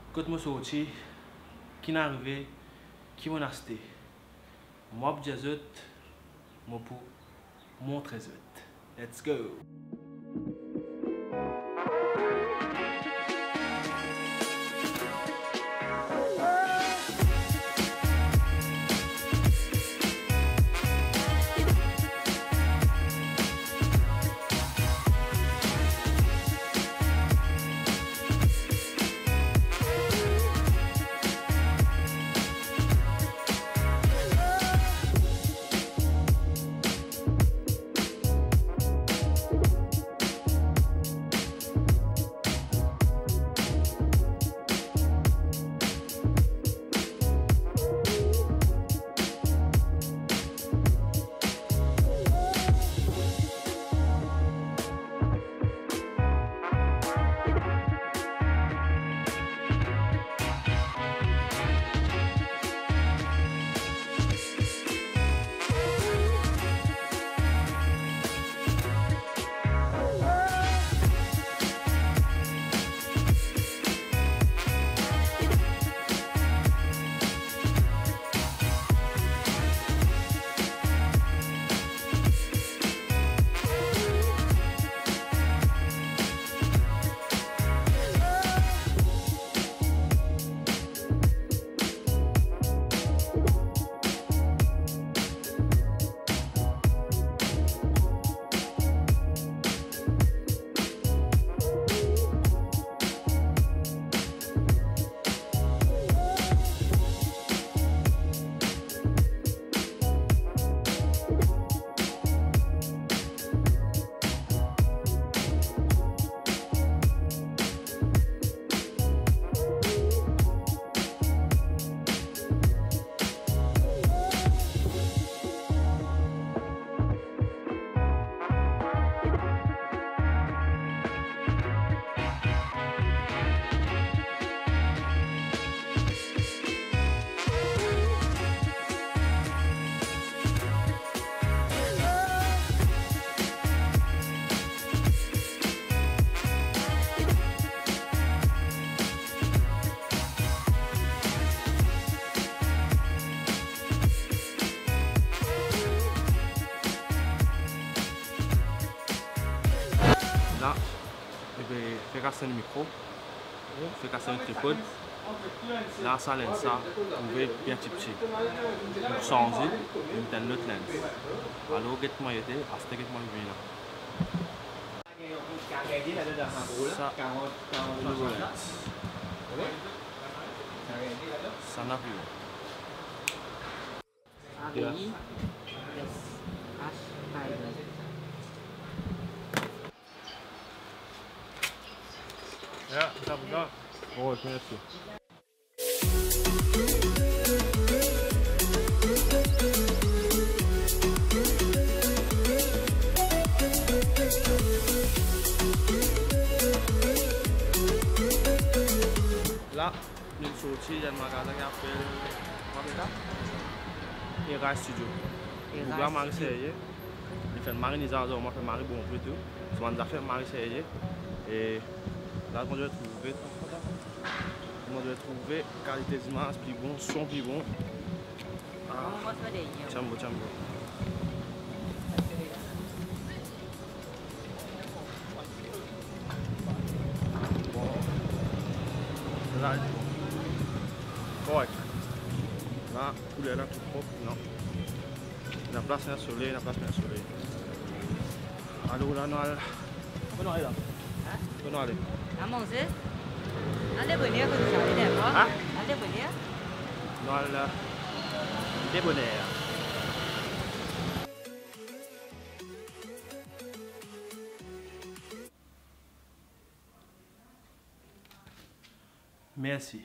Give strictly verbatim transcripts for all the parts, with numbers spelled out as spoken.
Kot mo sorti, ki inn arive, ki monn aste. Mo pou dir zot, mo pou montre zot. Let's go! La, li pe fer kas enn mikro, fer kas enn tripod. La, sa lens sa, trouve bien tipti. Mo sanze, mo met enn lot lens. Alor, get kouma li ete, aster get kouma li vini la. Sa, nouvo lens. Sa napa. A V I S H K I. Ya, sa pou twa. Oh, mersi. La, nou sorti dan enn magazin ki apel, kouma apel sa? Era Studio. Era Boug la mari Studio. Serye. Li fer mari Nizar, mwa fer mari Bonpre tou. So bann zafer mari serye. E la, kouma zot trouve, kouma zot trouve, kalite zimaz pli bon, son pli bon. Ah. Tienbo, tienbo. Bon. La, li bon. Korek. La, kouler la tou prop, non. Ena plas pou soley, ena plas pou soley. Alor la, nou al. Kot nou ale la? Hein? Kot nou ale? Al manze. Al deboner koumsa, ale dan bwa. Hein? Al deboner. Nou al, euh, deboner. Mersi.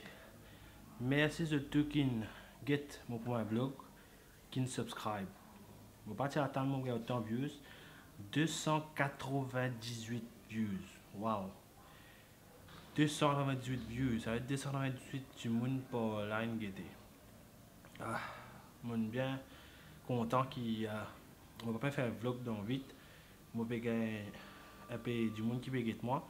Mersi zot tou ki'nn get mo premie vlog, ki'nn subscribe. Mo pa ti atann mo gagn otan views, de san katrovin-diz-wit views. Wow! De san katrovin-diz-wit views, savedir de san katrovin-diz-wit dimoun par la inn gete. Ah, mo'nn bien kontan ki, euh, mo pa pe fer vlog dan vit, mo pe gagn inpe dimoun ki pe get mwa.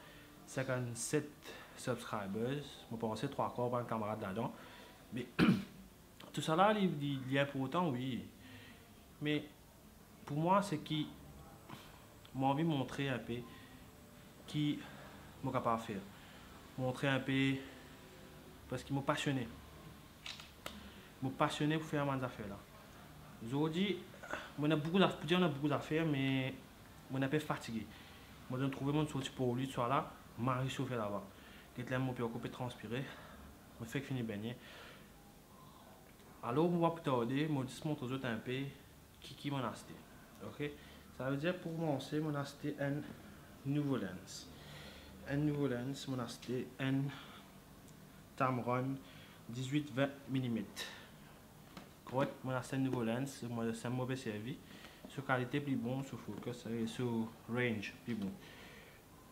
Sinkant-set subscribers, mo panse trwa kar bann kamarad ladan. Me tousala, li, li, li inportan, wi. Me pou mwa, se ki mo anvi montre inpe ki mo kapav fer. Montre inpe, parski mo pasione. Mo pasione pou fer bann zafer la. Zordi, mo ena boukou zaf-, pou dir mo ena boukou zafer, me mo ena inpe fatige. Mo donn trouve mo sorti Porly, tousala, mari sofe laba. Get la mo pe ankor pe transpire. Mo fek fini bengne. Alor, mo pa pou tarde, mo zis montre zot inpe ki, ki mo'nn aste. Ok? Savedir pou komanse, mo'nn aste enn nouvo lens. Enn nouvo lens, mo'nn aste enn Tamron dizwit vin milimet. Korek, mo'nn aste enn nouvo lens, mo, sa mo pe servi. So kalite pli bon, so focus, e so range pli bon.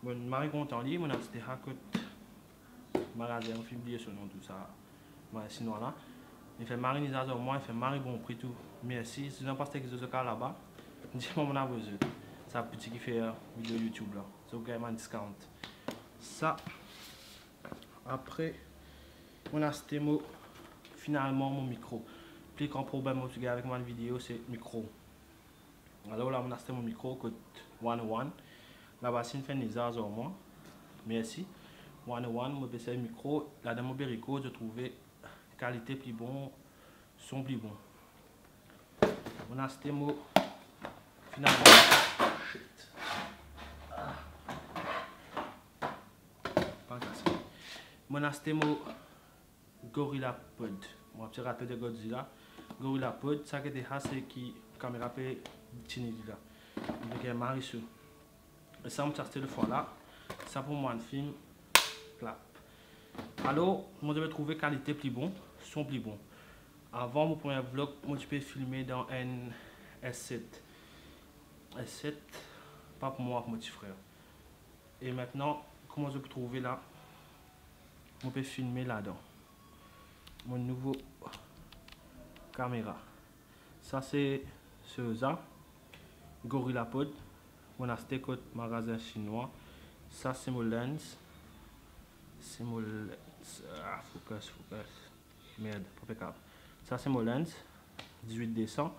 Mo mari kontan li, mo'nn aste sa kot magazin, mo finn bliye so nom, tousa, magazin sinwa la. Li fer mari nizaz ar mwa, li fer mari bon pri tou. Mersi. Si zot ena pas ki zot kale laba, dir mwa, mo'nn avoy zot. Sa piti ki fer video YouTube la. So, gagn bann discount. Sa, apre, mo'nn aste mo, finalman, mo mikro. Pli gran problem mo ti gagn avek mo video, se mikro. Alor la, mo'nn aste mo mikro kot One oh One. Laba, si inn fer nizaz ar mwa. Mersi. One oh One, mo pe servi mikro, ladan mo pe record, zot trouve kalite pli bon, son pli bon. Mo'nn aste mo, finalman, shit. Ah. Pa kase. Mo'nn aste mo Gorilla Pod. Mo ti rate de Godzilla. Gorilla Pod, sa ki ete sa, se ki kamera pe tini li la. Donk, eh, mari sou. E sa, mo ti aste lefwa la. Sa pou mwa film, klap. Alor, mo ti pe trouve kalite pli bon, son pli bon. Avan mo premie vlog, mo ti pe filme dan enn S set. S set, pa pou mwa, mo ti frer. E mintnan, kouma zot pou trouve la, mo pe filme ladan. Mo nouvo kamera. Sa se Seuza Gorilla Pod. Mo'nn aste kot magazin sinwa. Sa se mo lens. Se mo lens. Ah, focus, focus. Merde, pa pe kab. Sa se mo lens, dizwit de san.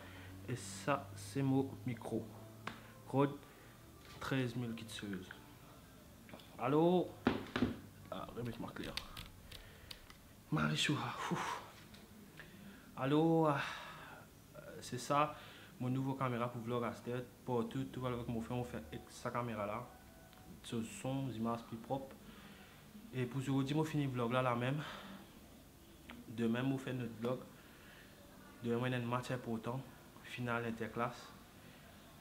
E sa se mo mikro. Rode trez mil kitsoz. Alor, ah, remet mwa kler. Mari sou sa, ouf. Alor, ah, se sa, mo nouvo kamera pou vlog aster, partou, tou vlog mo fer, mo fer ek sa kamera la. So son, zimaz pli prop. E pou zordi, mo fini vlog la, lamem. Demin, mo fer lot vlog. Demin, mo ena enn match inportan, final interklas.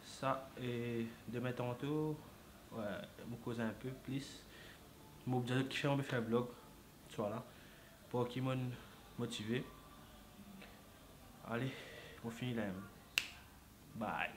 Sa, e demin tanto, wi, mo koz inpe plis. Mo dir zot kifer mo pe fer vlog, tousala. Pou ki mo'nn motive. Ale, mo fini la. Bye.